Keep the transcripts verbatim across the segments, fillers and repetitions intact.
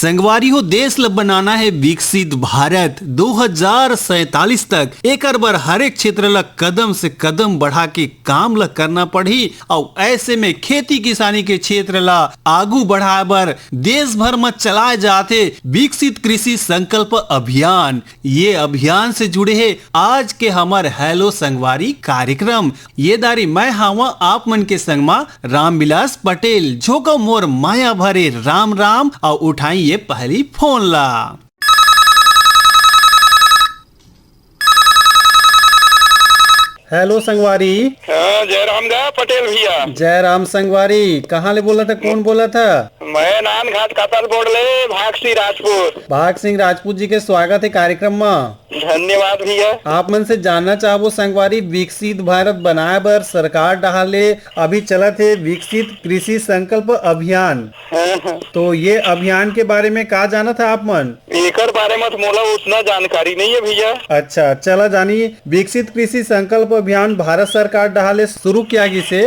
संगवारी हो, देश ल बनाना हे विकसित भारत दो हजार सैंतालीस तक। एकर बर हर एक क्षेत्र ल कदम से कदम बढ़ा के काम ल करना पड़ही, अउ ऐसे में खेती किसानी के क्षेत्र ल आगू बढ़ाए बर देश भर म चलाए जात हे विकसित कृषि संकल्प अभियान। ये अभियान से जुड़े हे आज के हमर हेलो संगवारी कार्यक्रम। ये दारी मैं हावा आप मन के संग मा रामविलास पटेल। झोंको मोर माया भरे राम राम, अउ उठाई ये पहली फोन ला। हेलो संगवारी। हाँ, जय राम गा पटेल भैया। जय राम संगवारी, कहाँ ले बोला था, कौन बोला था? मैं नानघाट कातल बोड़ ले भाग सिंह राजपूत। भाग सिंह राजपूत जी के स्वागत है कार्यक्रम में। धन्यवाद भैया। आप मन से जानना चाहबो संगवारी, विकसित भारत बनाए बर सरकार डहार ले अभी चलत हे विकसित कृषि संकल्प अभियान। हाँ, हाँ। तो ये अभियान के बारे में का जानत हे आप मन? एकर बारे में तो मोला उतना जानकारी नहीं है भैया। अच्छा, चला जानी, विकसित कृषि संकल्प अभियान भारत सरकार डहार ले शुरू किया गिस हे,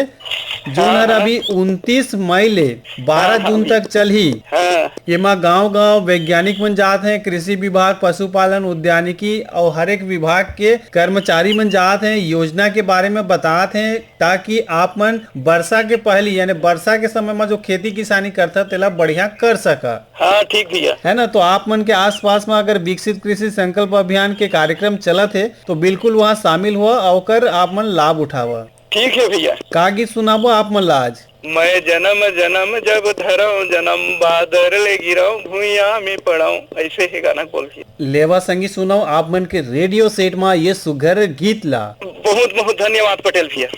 जोन हाँ, हर हाँ। अभी उनतीस मई ले बारह हाँ, हाँ, जून भैया। तक चलही। हाँ। एमा गांव-गांव वैज्ञानिक मन जात हें, कृषि विभाग, पशुपालन, उद्यानिकी अउ हर एक विभाग के कर्मचारी मन जात हें, योजना के बारे में बतात हें, ताकि आप मन बरसा के पहली, यानी बरसा के समय में जो खेती किसानी करथा, तेला बढ़िया कर सका। हाँ, ठीक भैया। है ना? तो आप मन के आसपास में अगर विकसित कृषि संकल्प अभियान के कार्यक्रम चलत हे, तो बिल्कुल वहाँ शामिल हुआ अउ ओकर आप मन लाभ उठावा। ठीक है भैया। का गीत सुनाबो आप मन ला आज? मैं जन्म जन्म जब धरंव जन्म, बादर ले गिरंव भुइयां में पड़ंव, ऐसे हे गाना बोल भैया। लेवा संगी सुनव आप मन के रेडियो सेट मा ये सुघर गीत ला। बहुत बहुत धन्यवाद पटेल भैया।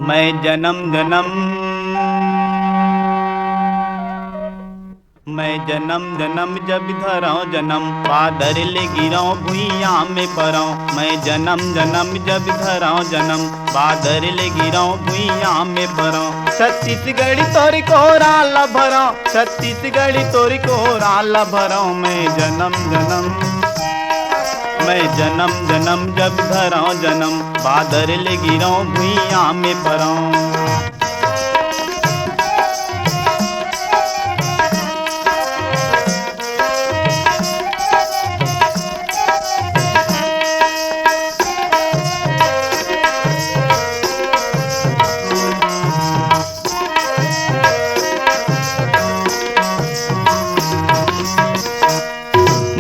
मैं जन्म जन्म, मैं जन्म जन्म जब धरंव जन्म, बादर ले गिरंव भुइयां में परंव। मैं जन्म जन्म जब धरंव जन्म, बादर ले गिरंव भुइयां में परंव। छत्तीसगढ़ी तोर कोरा ला भरंव, छत्तीसगढ़ी तोर कोरा ला भरंव। मैं जन्म जन्म, मैं जन्म जन्म जब धरंव जन्म, बादर ले गिरंव भुइयां में परंव।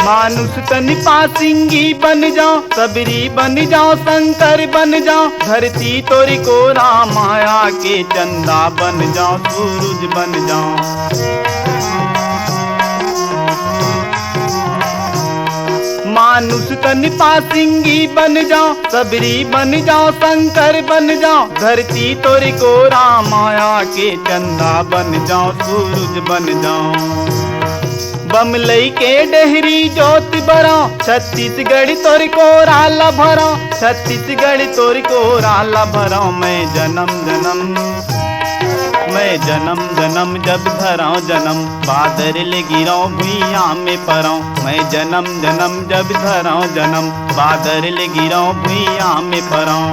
मानुष तन पासिंगी बन जांव, सबरी बन जांव, शंकर बन जांव, धरती तोर कोरा माया के चंदा बन जांव, सूरज बन जांव। मानुष तन पासिंगी बन जांव, सबरी बन जांव, शंकर बन जांव, धरती तोर कोरा माया के चंदा बन जांव, सूरज बन जांव। बम लइके डेहरी जोत बरंव, छत्तीसगढ़ी तोर कोरा ला भरंव, छत्तीसगढ़ी तोर कोरा ला भरंव। मैं जन्म जन्म, मैं जन्म जन्म जब धरंव जन्म, बादर ले गिरंव भुइयां में परंव। मैं जन्म जन्म जब धरंव जन्म, बादर ले गिरंव भुइयां में परंव।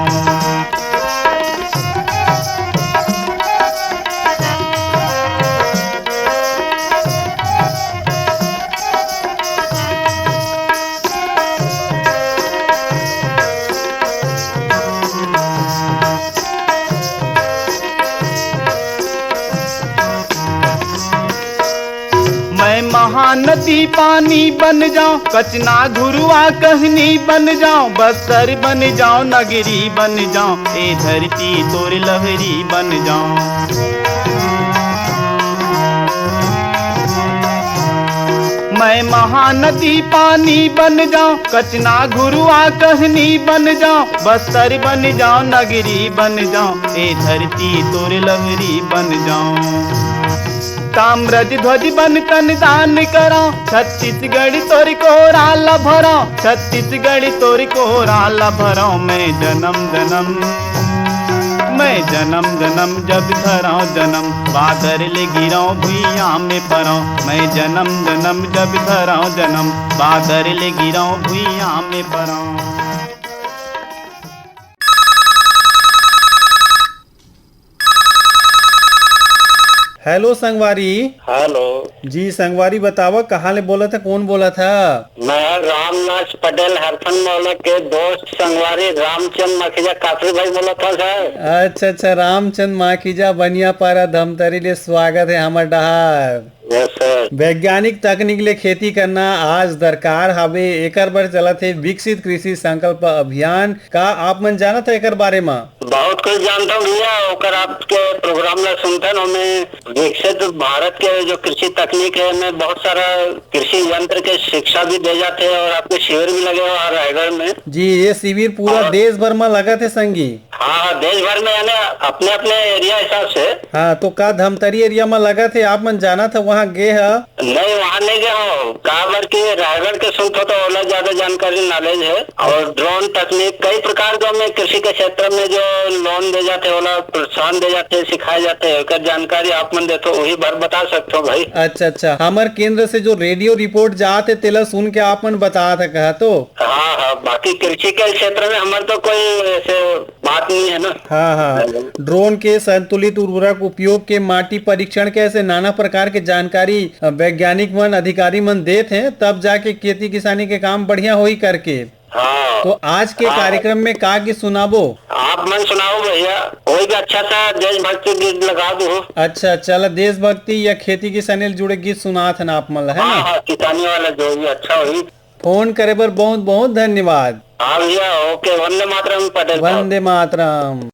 मैं महानदी पानी बन जांव, कचना घुरुवा कहनी बन जांव, बस्तर बन जांव, नगरी बन जांव, ए धरती तोर लहरी बन जांव। मैं महानदी पानी बन जांव, कचना घुरुवा कहनी बन जांव, बस्तर बन जांव, नगरी बन जांव, ए धरती तोर लहरी बन जांव। ताम्रज ध्वज बन तन दान करंव, छत्तीसगढ़ी तोर कोरा ला भरंव, छत्तीसगढ़ी तोर कोरा ला भरंव। मैं जन्म जन्म, मैं जन्म जन्म जब धरंव जन्म, बादर ले गिरंव भुइयां में परंव। मैं जन्म जन्म जब धरंव जन्म, बादर ले गिरंव भुइयां में परंव। हेलो संगवारी। हेलो। जी संगवारी, बतावा कहाँ ले बोलत ह, कौन बोलत ह? मैं रामनाथ पटेल, हरफन मौला के दोस्त संगवारी रामचंद माखीजा काफरी भाई बोलत हंव सर। अच्छा अच्छा, रामचंद माखीजा, बनियापारा धमतरी ले स्वागत हे हमर डहार। Yes sir. वैज्ञानिक तकनीक ले खेती करना आज दरकार हावे, एकर बर चलत हे विकसित कृषि संकल्प अभियान। का आप मन जानत ह एकर बारे म? बहुत कुछ जानथंव भैया, ओकर आपके प्रोग्राम ला सुनथन, ओमे विकसित भारत के जो कृषि तकनीक हे, एमे बहुत सारा कृषि यंत्र के शिक्षा भी दे जाथे और आपके शिविर भी लगे हुआ है रायगढ़ में। जी, ये शिविर पूरा और देश भर म लगत हे संगी। हाँ, हाँ, देश भर में, यानी अपने अपने एरिया हिसाब से। हाँ, तो का धमतरी एरिया म लगत हे, आप मन जानत ह, वहाँ गे ह? नहीं, वहाँ नहीं गया हूँ, काबर कि रायगढ़ के सुनथो तो ओला ज्यादा जानकारी, नॉलेज है। और ड्रोन तकनीक, कई प्रकार के में कृषि के क्षेत्र में जो लोन दे जाते, ओला प्रोत्साहन दे जाते, सिखाए जाते, ओकर जानकारी आप मन देथो, वही भर बता सकते हो भाई। अच्छा अच्छा, हमर केंद्र से जो रेडियो रिपोर्ट जात हे, तेला सुन के आप मन बतात ह, कहा तो। हाँ हाँ, बाकी कृषि के क्षेत्र में हमारे तो कोई ऐसे बात नहीं है ना। हाँ हाँ। ड्रोन के संतुलित उर्वरक उपयोग के, माटी परीक्षण के, ऐसे नाना प्रकार के जानकारी, अ, वैज्ञानिक मन, अधिकारी मन देत हें, तब जाके खेती किसानी के काम बढ़िया होही करके। हाँ। तो आज के हाँ। कार्यक्रम में का गीत सुनाबो? आप मन सुनाओ भैया, कोई भी अच्छा सा देशभक्ति गीत लगा दो। अच्छा, चला देशभक्ति या खेती किसानी ले जुड़े गीत सुनात हन आप मन ला, है हाँ ना? हाँ, किसानी वाला जो भी अच्छा होही। फोन करे बर बहुत बहुत धन्यवाद। हाँ भैया, ओके, वंदे मातरम पटेल साहब। वंदे मातरम।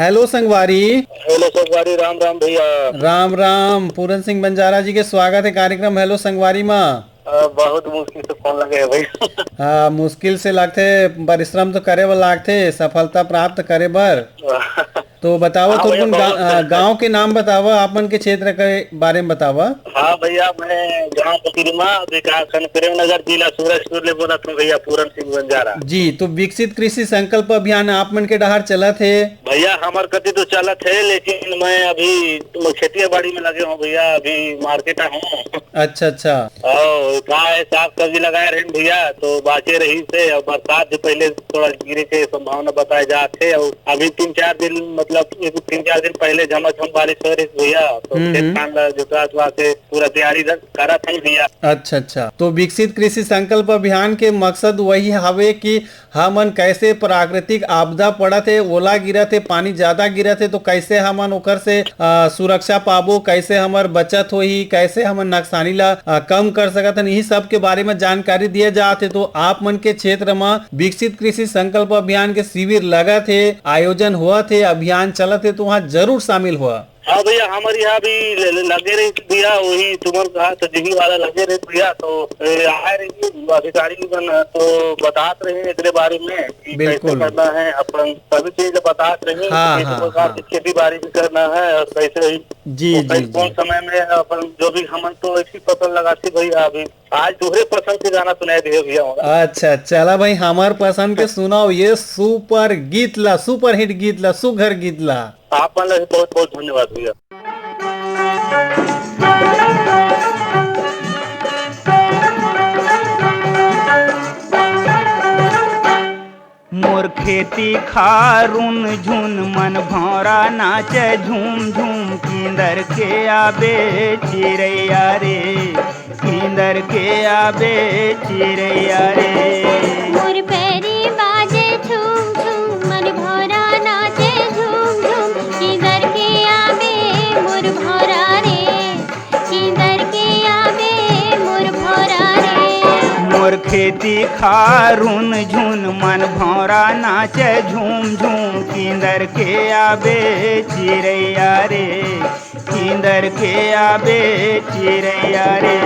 हेलो संगवारी। हेलो संगवारी, राम राम भैया। राम राम, पूरन सिंह बंजारा जी के स्वागत हे कार्यक्रम हेलो संगवारी मा। अ, बहुत मुश्किल से फोन लगे हे भाई। हाँ, मुश्किल से लगथे, परिश्रम तो करे बर लागथे सफलता प्राप्त करे बर। तो बतावा, हाँ भैया, थोरकुन गा-, बहुत अ, गाँव के नाम बतावा, आप मन के क्षेत्र के बारे में बतावा। हाँ भैया, मैं गाँव पतिरिमा, विकास खंड प्रेमनगर, जिला सूरजपुर ले बोलत हूँ भैया, पूरन सिंह बंजारा। जी, तो विकसित कृषि संकल्प अभियान आप मन के डहार चलत हे? भैया, हमर कति तो चलत हे, लेकिन मैं अभी खेतिया बाड़ी में लगे हूँ भैया, अभी मार्केट आ हूँ। अच्छा, अच्छा। और का है, साग सब्जी लगाए रहे भैया, तो बाचे रहिस हे, और बरसात से पहले थोड़ा गिरे के संभावना बताए जात हे, और अभी तीन चार दिन, मतलब एक तीन चार दिन पहले झमाझम बारिश हो रही भैया, तो हम्म, खेत हम्म। खान ला जोतवा उतवा के पूरा तैयारी कर-, करत हन भैया। अच्छा, अच्छा। तो विकसित कृषि संकल्प अभियान के मकसद वही हवे कि हमन कैसे प्राकृतिक आपदा पड़त हे, ओला गिरत हे, पानी ज्यादा गिरत हे, तो कैसे हमन ओकर से, अ, सुरक्षा पाबो, कैसे हमर बचत होही, कैसे हमन नकसानी ला, अ, कम कर सकत हन, इही सब के बारे में जानकारी दिए जात हे। तो आप मन के क्षेत्र म विकसित कृषि संकल्प अभियान के शिविर लगत हे, आयोजन होवत हे, अभियान चलत हे, तो वहाँ जरूर शामिल हुआ। हाँ भैया, हमर यहाँ भी ल-, ल-, लगे रही भैया, वही तुमन कहा सजीवी वाला लगे रही भैया, तो, ए, आए रही अधिकारी मन तो बतात रही एकरे बारे में कि कैसे बिल्कुल। करना है, अपन सभी चीज बतात रही हाँ, कि किस हाँ, प्रकार हाँ। से खेती बाड़ी भी करना है और कैसे ही, जी, तो जी, कैसे कौन जी। समय में अपन जो भी, हमन तो ऐसी फसल लगाती भैया, अभी आज तुहरे पसंद के गाना सुनाई दे भैया हमरा। अच्छा, चला भाई, हमर पसंद के सुनाओ ये सुपर गीत ला, सुपरहिट गीत ला, सुघर गीत ला। आप मन ला भी बहुत बहुत धन्यवाद भैया। मोर खेती खार रुन झुन, मन भौंरा नाचे झूम झूम, किंदर के आबे चिरैया रे, किंदर के आबे चिरैया रे। मोर पैरी बाजे झूम झूम, मन भौंरा नाचे झूम झूम, किंदर के आबे मोर भौंरा रे, किंदर के आबे मोर भौंरा रे। मोर खेती खार रुन झुन, मन भौंरा नाचे झूम झूम, किंदर के आबे चिरैया रे, किंदर के आबे चिरैया रे।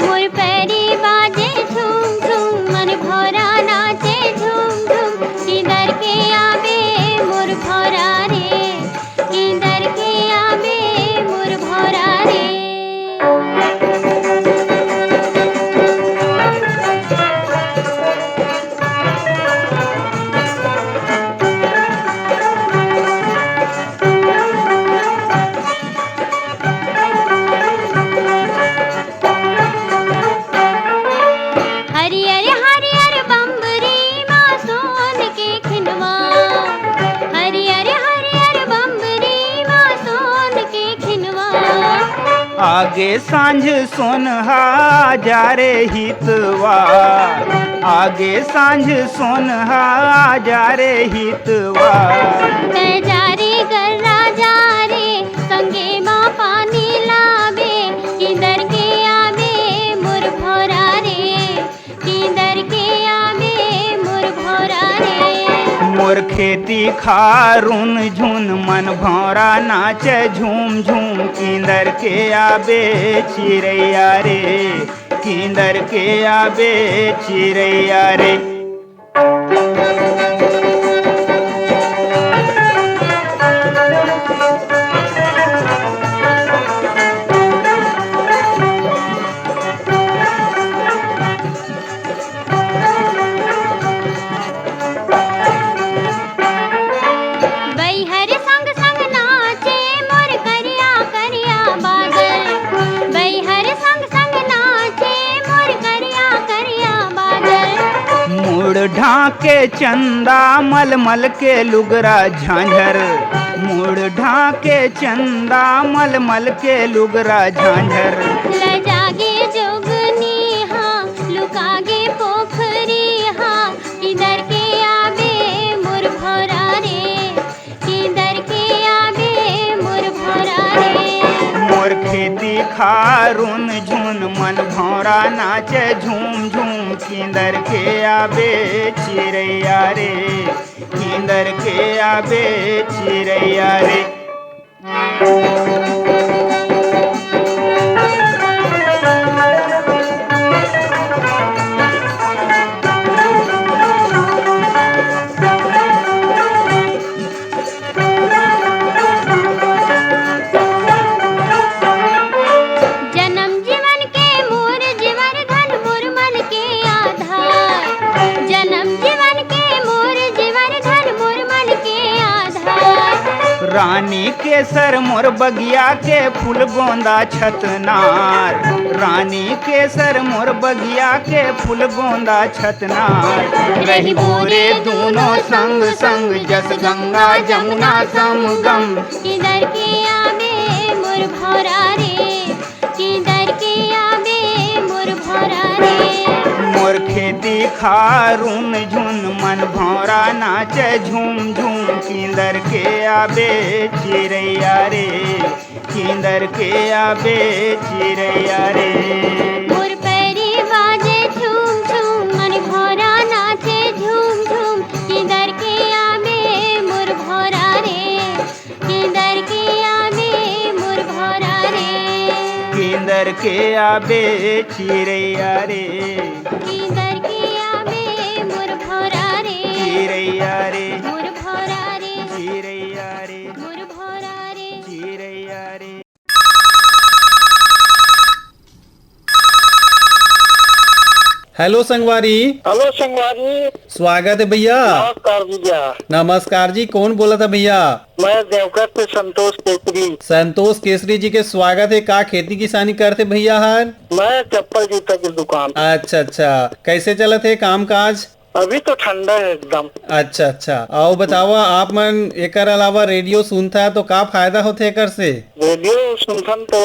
मोर पैरी बाजे झूम झूम, मन भौंरा नाचे झूम झूम, किंदर के आबे मोर भौंरा रे, किंदर के आबे मोर भौंरा रे। सांझ सोनहा जा रे हितवा, आगे सांझ सोनहा जा रे हितवा। तै जा रे गर्रा जा रे, संगे मा पानी लाबे, किंदर के आबे मोर भौरा रे। किंदर के आबे मोर भौरा रे। मोर खेती खार रुन झुन, मन भौरा नाचे झूम झूम। किंदर के आबे चिरैया रे, किंदर के आबे चिरैया रे। बैहर संग संग नाचे मोर करिया करिया बादल। बैहर संग संग नाचे मोर करिया करिया बादल। मुड़ ढांके चंदा मलमल के लुगरा झांझर। मुड़ ढांके चंदा मलमल के लुगरा झांझर। लजागे जोगनी हा, लुकागे पोखरी हा, किंदर के आबे मोर भौरा रे, किंदर के आबे मोर भौरा रे। मोर खेती खार रुन झुन, मन भौरा नाचे झूम झूम। किंदर के आबे चिरैया रे, किंदर के आबे चिरैया रे। जनम जीवन के मोर जीवर धन मोर मन के आधार। जनम जीवन के मोर जीवर धन मोर मन के आधार। रानी केसर मोर बगिया के फूल गोंदा छतनार। रानी केसर मोर बगिया के फूल गोंदा छतनार। रहिबो रे दूनों संग संग, जस गंगा जमुना समगम। किंदर के आबे मोर भौरा रे, किंदर के आबे मोर भौरा रे। मोर खेती खार रुन झुन, मन भौरा नाचे झूम झूम। किंदर के आबे चिरैया रे, किंदर के आबे चिरैया रे। मोर पैरी बाजे झूम झूम, मन भौरा नाचे झूम झूम। किंदर के आबे मोर भौरा रे, किंदर के आबे मोर भौरा रे। किंदर के आबे चिरैया रे। किंदर के आबे मोर भौरा रे। चिरैया रे। मोर भौरा रे। चिरैया रे। मोर भौरा रे। चिरैया रे। हेलो संगवारी। हेलो संगवारी। स्वागत है भैया। नमस्कार भैया। नमस्कार जी, कौन बोलत हे भैया? मैं देवघर से संतोष केसरी। संतोष केसरी जी के स्वागत है। का खेती किसानी करथे भैया हर? मैं चप्पल जूता की दुकान। अच्छा अच्छा, कैसे चलत हे काम काज? अभी तो ठंडा है एकदम। अच्छा अच्छा, अउ बतावा, आप मन एकर अलावा रेडियो सुनथा तो का फायदा होथे एकर से? रेडियो सुनथन तो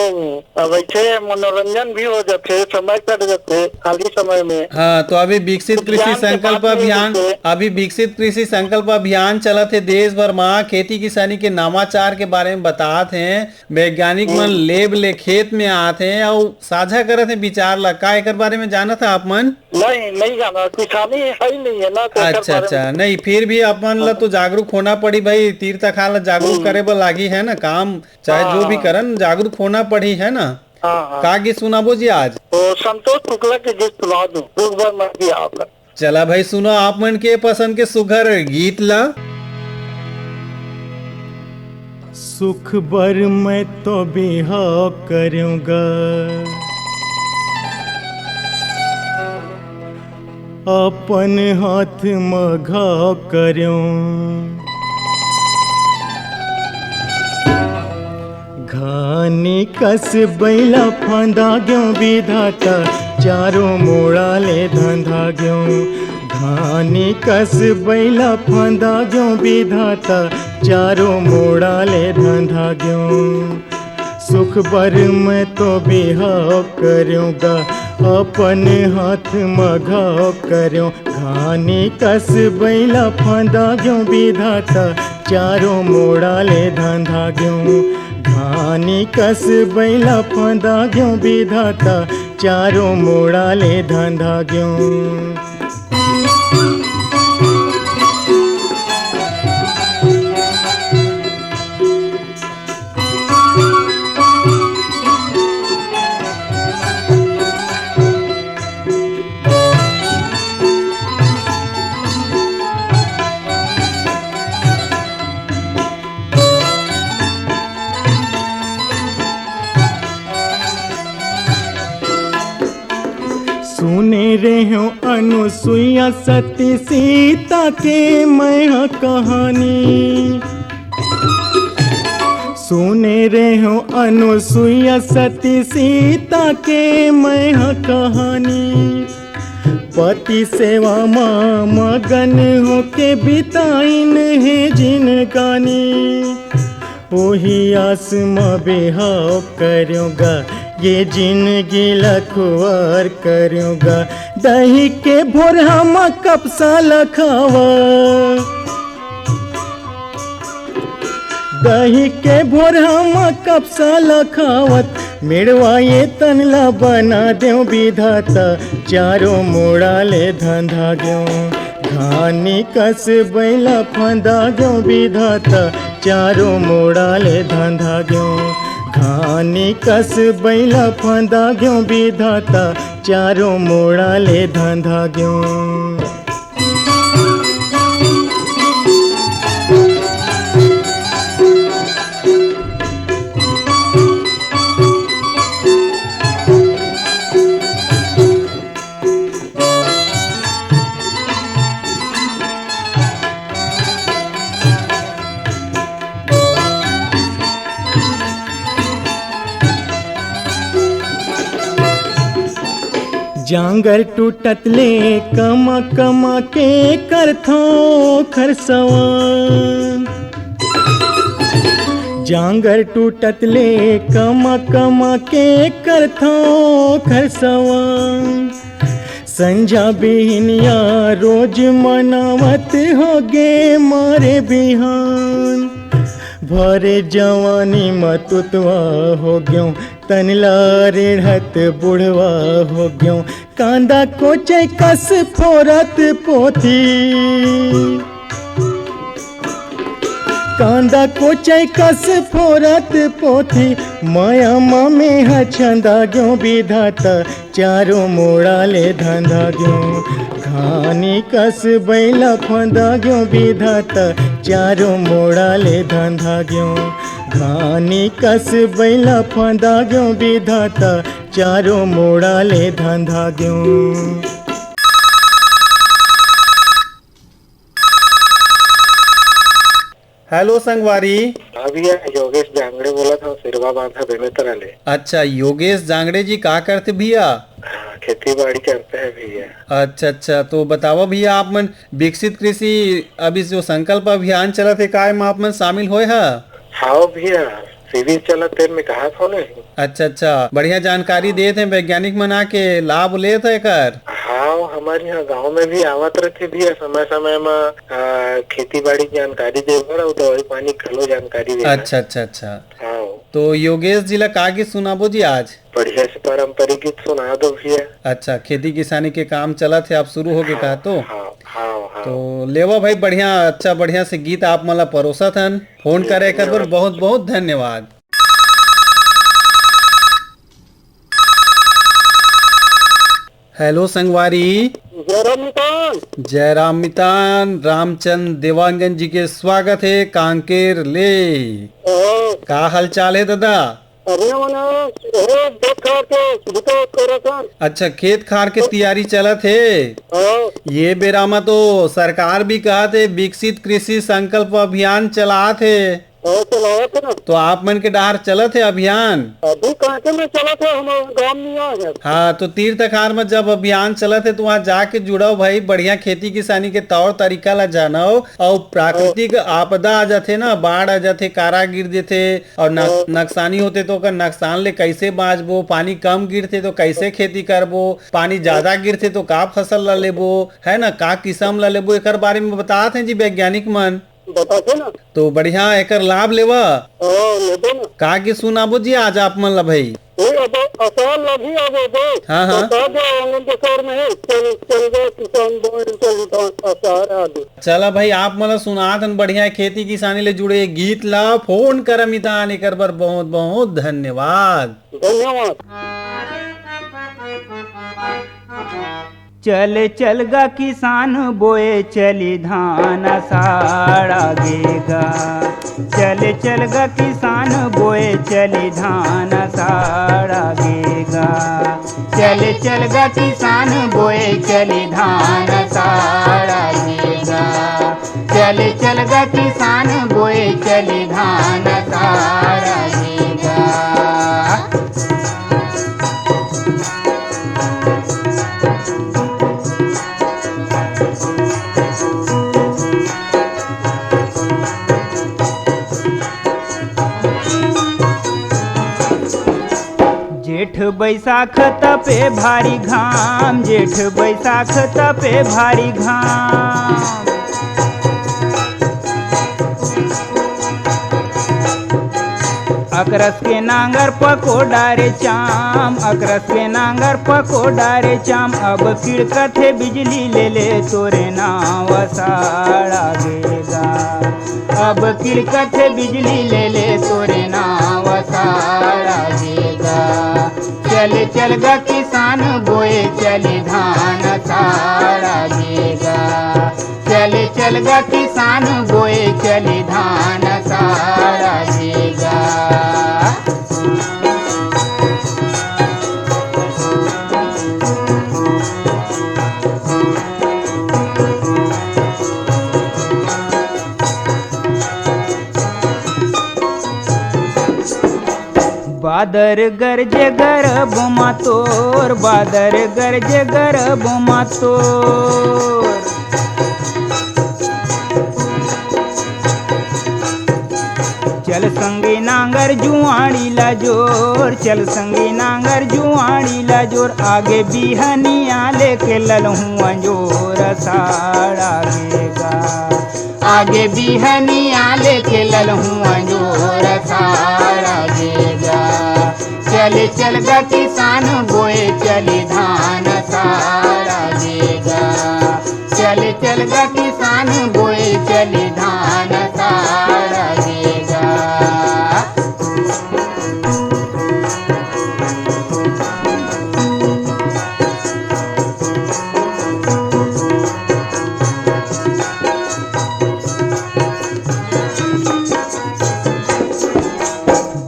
अब ऐसे मनोरंजन भी हो जाथे, समय कट जाथे खाली समय में। हाँ, तो अभी विकसित कृषि ज्ञान के संकल्प बात नहीं अभियान, होथे। अभी विकसित कृषि संकल्प अभियान चलत हे देश भर मा, खेती किसानी के नवाचार के बारे में बतात हे। वैज्ञानिक मन हम्म। लेब ले खेत में आत हे अउ साझा करत हे विचार ला। का एकर बारे में जानत हे आप मन? नहीं, नहीं जाना, किसानी है ही नहीं है ना, तो एकर अच्छा बारे में अच्छा, नहीं, फिर भी अपन ला हाँ। तो जागरूक होना पड़ी भाई, तीर तखार ला जागरूक हम्म। करे बर लागी है ना काम, चाहे हाँ, जो भी हाँ। करन, जागरूक होना पड़ी, है ना? हाँ, हाँ। का गीत सुनाबो जी आज? तो संतोष शुक्ला के गीत सुना दूं, दुख भर मर गया आपका। चला भाई, सुनो आप मन के पसंद के सुघर गीत ला। सुख बर मैं तो बिहाव करूं गा, अपन हाथ म घाव करूं। घानी कस बैला फांदा ग्यों विधाता, चारों मोड़ा ले धंधा ग्यों। घानी कस बैला फांदा ग्यों विधाता, चारों मोड़ा ले धंधा ग्यों। सुख बर मैं तो बिहाव करेंव गा, अपन हाथ म घाव करेंव। घानी कस बइला फांदा गेंव विधाता, चारों मुड़ा ले धंधा गेंव। घानी कस बइला फांदा गेंव विधाता, चारों मुड़ा ले धंधा गेंव। सुने रेहेंव अनुसुईया सती सीता के मैं ह कहानी। सुने रेहेंव अनुसुईया सती सीता के मैं ह कहानी। पति सेवा म मगन होके बिताइन हे जिनगानी। ओही आस म बिहाव करेंव गा, ये जिनगी ल खुवार करेंव गा। दही के भोरहा म कपसा ल खावा, दही के भोरहा म कपसा ल खावत, मेड़वा ये तन ल बना देंव विधाता, चारों मुड़ा ले धंधा गेंव। घानी कस बइला फांदा गेंव विधाता, चारों मुड़ा ले धंधा गेंव। घानी कस बइला फांदा गेंव विधाता, चारों मुड़ा ले धंधा गेंव। जांगर टूटत ले कमा कमा के करथों खरसवा। जांगर टूटत ले कमा कमा के करथों खरसवा। संझा बिहनिया रोज मनावत होगे मारे बिहान। भरे जवानी म तुतवा होगेंव, तन ला रेढ़त बुढ़वा होगेंव। कांदा कोचई कस फोरत पोथी, कांदा कोचई कस फोरत पोथी, मया म मेंह छंदा गेंव विधाता, चारों मुड़ा ले धंधा गेंव। घानी कस बइला फंदा गेंव विधाता, चारों मुड़ा ले धंधा गेंव। घानी कस बइला फंदा गेंव विधाता, चारों मुड़ा ले धंधा गेंव। हेलो संगवारी। हाँ भैया, योगेश जांगड़े बोलत हँव, सिरवा बांधा बेमेतरा ले। अच्छा योगेश जांगड़े जी, का करथे भैया? हाँ, खेती बाड़ी करते हैं भैया। अच्छा अच्छा, तो बतावा भैया, आप मन विकसित कृषि अभी जो संकल्प अभियान चलत हे, का एमा आप मन शामिल होय ह? हाव भैया, सीरीज चलत तेन में कहा था नहीं। अच्छा अच्छा, बढ़िया जानकारी देत हे वैज्ञानिक मन आके, लाभ लेत हे एकर। हाव, हमर यहाँ गांव में भी आवत रथे भैया समय समय म, आ, खेती बाड़ी के जानकारी दे बर अउ दवाई पानी घलो जानकारी दे बर। अच्छा अच्छा अच्छा। हाव। तो योगेश जी ला का गीत सुनाबो जी आज? बढ़िया से पारंपरिक गीत सुना दो भैया। अच्छा, खेती किसानी के काम चलत हे, आप शुरू हो गे हाव, का तो? हाव, हाव, हाव। तो लेवा भाई, बढ़िया, अच्छा बढ़िया से गीत आप मन ला परोसत हन। फोन जी, करे एकर बर धन्यवाद। बहुत बहुत धन्यवाद। हेलो संगवारी। जयराम मितान। जयराम मितान, रामचंद देवांगन जी के स्वागत हे कांकेर ले। हाँ। का हालचाल हे दादा? अरे मने, हे देख के बुता करत हन। अच्छा, खेत खार के तैयारी चलत हे। हाँ। ये बेरा म तो सरकार भी कहत हे विकसित कृषि संकल्प अभियान चलात हे। हाँ, चलावत हे ना। तो आप मन के डहर चलत हे अभियान? अभी कहाँ के में चलत हे, हमर गांव में आ गया। हाँ, तो तीर तखार में जब अभियान चलत हे, तो वहाँ जाके जुड़व भाई, बढ़िया खेती किसानी के तौर तरीका ला जानव, अउ प्राकृतिक आपदा आ जाथे ना, बाढ़ आ जाथे, कारा गिर देथे, अउ न-, हाँ। नकसानी होथे, तो ओकर नकसान ले कैसे बाँचबो, पानी कम गिरथे, तो कैसे खेती करबो, पानी ज्यादा गिरथे, तो का फसल ला लेबो, है ना, का किसम ला लेबो, एकर बारे में बतात हे जी वैज्ञानिक मन। बताथे ना। तो बढ़िया, एकर लाभ लेवा। हाँ, लेबे ना। का गीत सुनाबो जी आज आप मन ला भाई? ए, अब असार लगही अब एदे। हाँ, हाँ। बता दे, आंगन के सर में हे, चल, चल गा किसान बोए, चल धान असार आगे। चला भाई, आप मन ला सुनात हन बढ़िया खेती किसानी ले जुड़े गीत ला। फोन करम इतान, एकर बर बहुत बहुत धन्यवाद। धन्यवाद। चल चल गा किसान बोए चली धान असाढ़ आगे गा। चल चल गा किसान बोए चली धान असाढ़ आगे गा। चल चल गा किसान बोए चली धान असाढ़ आगे गा। चल चल गा किसान बोए चली धान असाढ़ आगे गा। जेठ बैसाख तपे भारी घाम, जेठ बैसाख तपे भारी घाम। अकरस के नांगर पको डारे चाम, अकरस के नांगर पको डारे चाम। अब किड़कथे बिजली ले ले तोरे नाव असाढ़ आगे गा। अब किड़कथे बिजली ले ले तोरे नाव असाढ़ आगे गा। चल चल गा किसान बोए चली धान असाढ़ आगे गा। चल चल गा किसान बोए चली धान असाढ़ आगे गा। बादर गरजे गरब मा तोर, बादर गरजे गरब मा तोर। चल संगी नांगर जुआड़ी ला जोर, चल संगी नांगर जुआड़ी ला जोर। आगे बिहनिया लेके ललहूँ अंजोर असाढ़ आगे गा। आगे बिहनिया लेके ललहूँ अंजोर असाढ़ आगे गा। चल चल गा किसान बोए चली धान असाढ़ आगे गा। चल चल गा किसान बोए चली धान असाढ़ आगे गा।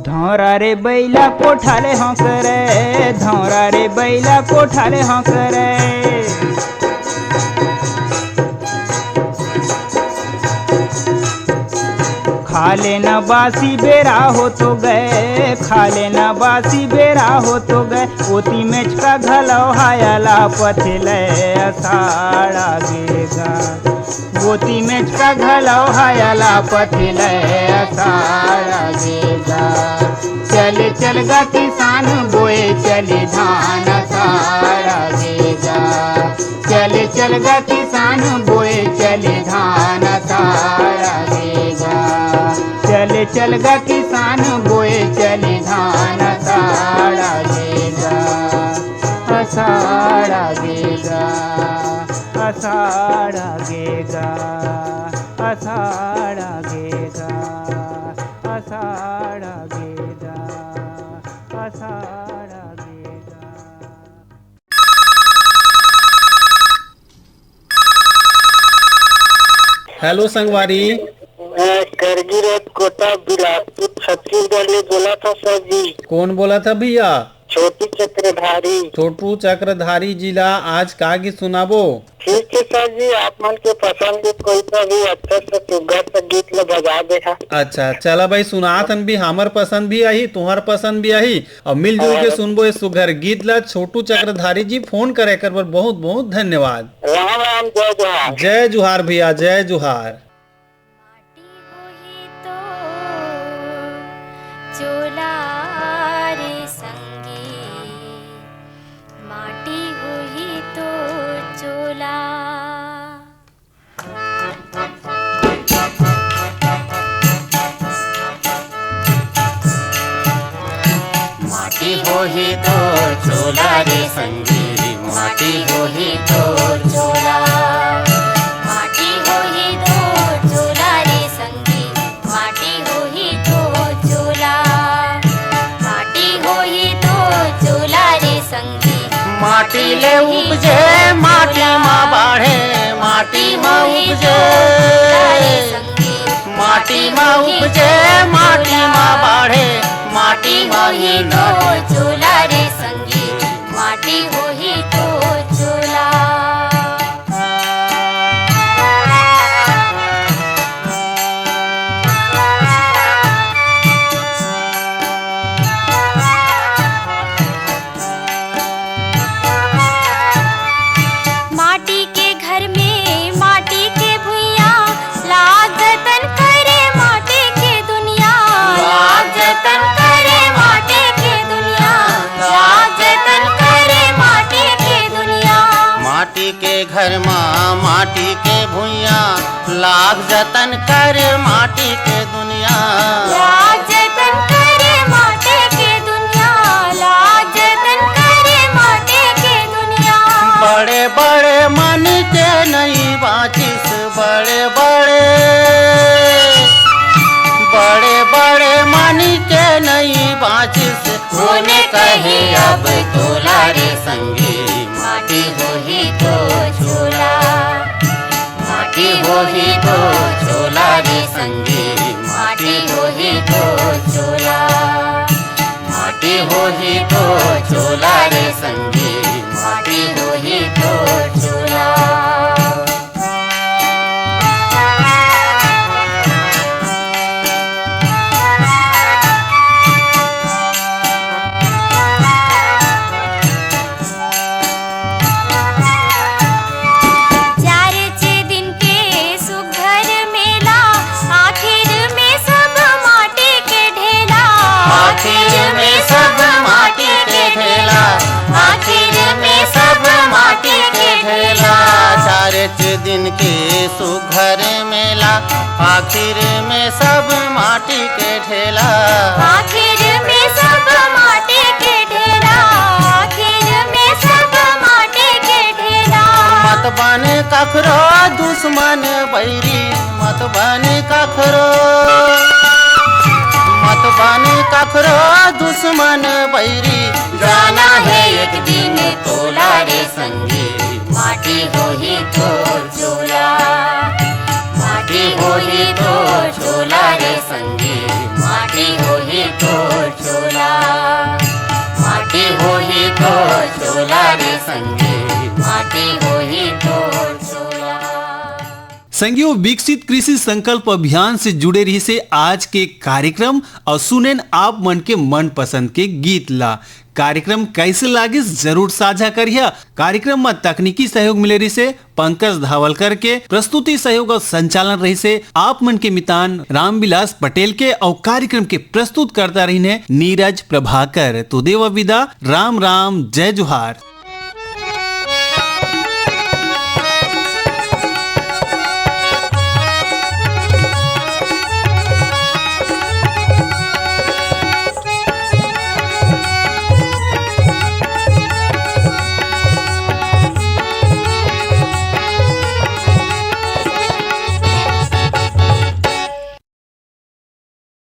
धौरा रे बैला कोठा ले हौंक रे, धौरा रे बैला कोठा ले हौंक रे। खा लेना बासी बेरा हो तो गए, खा लेना बासी बेरा हो तो गए। ओती मेचका घलव हायला पथले असाढ़ आगे गा। ओती मेचका घलव हायला पथले असाढ़ आगे गा। चल चल गा किसान बोए चली धान असाढ़ आगे गा। चल चल गा किसान बोए चली धान असाढ़ आगे गा। चल चल गा किसान बोए चली धान असाढ़ आगे गा। असाढ़ आगे गा। असाढ़ आगे गा। असाढ़ आगे गा। असाढ़ आगे गा। असाढ़ आगे गा। हेलो संगवारी। मैं करगी रोड कोटा बिलासपुर छत्तीसगढ़ ले बोलत हँव सर जी। कोन बोलत हे भैया? छोटी चक्रधारी। छोटू चक्रधारी जी ला आज का गीत सुनाबो? ठीक है सर जी, आप मन के पसंद के कोई तो भी अच्छा सा सुग्घर सा गीत ला बजा दे हा। अच्छा, चला भाई, सुनात हन भी, हमर पसंद भी आही, तुहर पसंद भी आही, अउ मिलजुल के हाँ। सुनबो ये सुग्घर गीत ला। छोटू चक्रधारी जी, फोन करे कर बर बहुत बहुत धन्यवाद। राम राम, जय जोहार। जय जोहार भैया, जय जोहार। माटी होही तो चोला रे संगी, माटी होही तो चोला। माटी होही तो चोला रे संगी, माटी होही तो चोला। माटी होही तो चोला रे संगी, माटी होही तो चोला। माटी होही तो चोला रे संगी। माटी ले उपजे, माटी मा बाढ़े, माटी मा उपजे। माटी मा उपजे, माटी मा बाढ़े, माटी मा ही तो चोला रे संगी, माटी होही तो चोला। माटी के घर में माटी के भुइयां, लाग जतन करे माटी के दुनिया। लाग जतन करे माटी के दुनिया, लाग जतन करे माटी के दुनिया। माटी के घर मा माटी के भुइयां, लाग जतन करे माटी के दुनिया। लाग जतन करे माटी के दुनिया, लाग जतन करे माटी के दुनिया। बड़े बड़े मन के नइ बाँचिस, बड़े बड़े, बड़े बड़े मन के नइ बाँचिस। कोने कहे अब तोला रे संगी, माटी होही तो चोला। माटी होही तो चोला रे संगी, माटी होही तो चोला। माटी होही तो चोला रे संगी, माटी होही तो चोला। चार छे दिन के सुघर मेला, आखिर में सब माटी के ढेला। आखिर में सब माटी के ढेला, आखिर में सब माटी के ढेला। चार छे दिन के सुघर मेला, आखिर में सब माटी के ढेला। आखिर में सब माटी के ढेला, आखिर में सब माटी के ढेला। मत बने कखरो दुश्मन बैरी, मत बने कखरो, मत बने कखरो दुश्मन बैरी। जाना हे एक दिन तोला रे संगी, माटी होही तोर चोला। माटी होही तोर चोला रे संगी, माटी होही तोर चोला। माटी होही तोर चोला रे संगी, माटी होही तोर चोला। संगियो, विकसित कृषि संकल्प अभियान से जुड़े रहिसे आज के कार्यक्रम अउ सुनेन आप मन के मनपसंद के गीत ला। कार्यक्रम कैसे लागिस, जरूर साझा करिहा। कार्यक्रम म तकनीकी सहयोग मिले रहिसे पंकज धावलकर के, प्रस्तुति सहयोग अउ संचालन रहिसे आप मन के मितान रामविलास पटेल के, अउ कार्यक्रम के प्रस्तुतकर्ता रहिन हे नीरज प्रभाकर। तो देवा विदा, राम राम, जय जोहार।